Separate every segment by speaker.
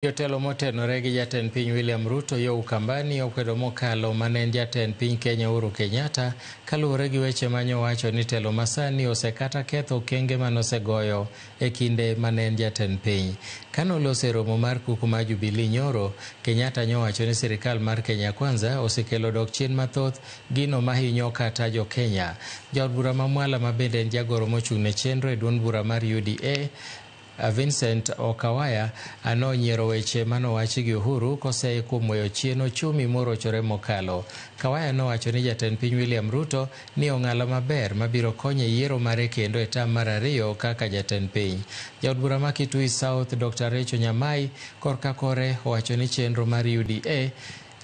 Speaker 1: Jotelo motenore gi jatend piny William Ruto yo Ukambani okwedo mokalo mane en jatend piny Kenya Uhuru Kenyatta kaluwore gi weche mane owacho ni telo masani osekata ketho okenge manosegoyo e kinde mane en jatend piny. Kane oloso e romo mar kuku mar Jubilee nyoro, Kenyatta nyowacho ni sirikal mar Kenya Kwanza osekelo dok chien mathoth gino mahinyo kata jo Kenya. Jaod bura ma Mwala ma bende en jagoro mochung' ne chenro e duond bura mar UDA Vincent Okawaya nonyiero weche manowachi gi Uhuru koseye kuom weyo chien ochumi morochore mokalo. Kawaya nowacho ni jatend piny William Ruto ni ong'ala maber mabiro konyo e yiero mare kendo e tam mar ariyo kaka jatend piny. Jaod bura ma Kitui South Dr. Rachel Nyamai korka kore owacho ni chenro mar UDA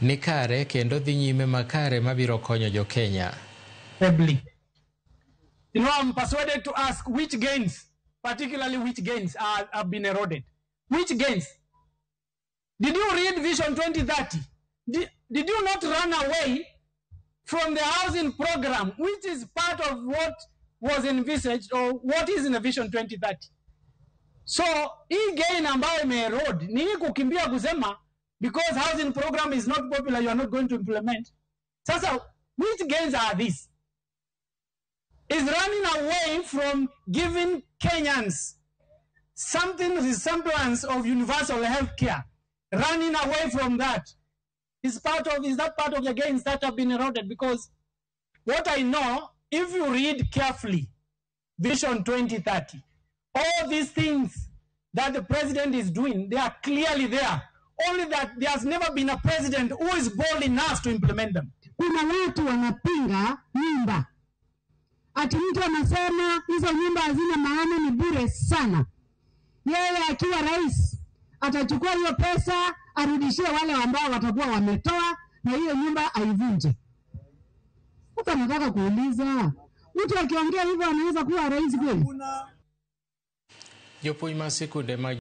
Speaker 1: ni kare kendo dhi nyime makare mabiro konyo jo Kenya.
Speaker 2: I'm persuaded to ask which gains, particularly which gains have been eroded. Which gains? Did you read Vision 2030? Did you not run away from the housing program, which is part of what was envisaged or what is in the Vision 2030? So hii gain ambayo imeerode ni hii kukimbia kusema because housing program is not popular, you are not going to implement. Sasa which gains are these? Is running away from giving Kenyans something resemblance of universal health care. Running away from that is that part of the gains that have been eroded? Because what I know, if you read carefully, Vision 2030, all these things that the president is doing, they are clearly there. Only that there has never been a president who is bold enough to implement them.
Speaker 3: Kuna watu wanapinga nyumba, ati mtu anasema hizo nyumba hazina maana, ni bure sana. Yeye akiwa rais atachukua hiyo pesa arudishie wale ambao watakuwa wametoa na hiyo nyumba aivunje. Sasa nataka kuuliza, mtu akiongea hivyo anaweza kuwa rais kweli?
Speaker 1: Jopuonj mag sikunde mag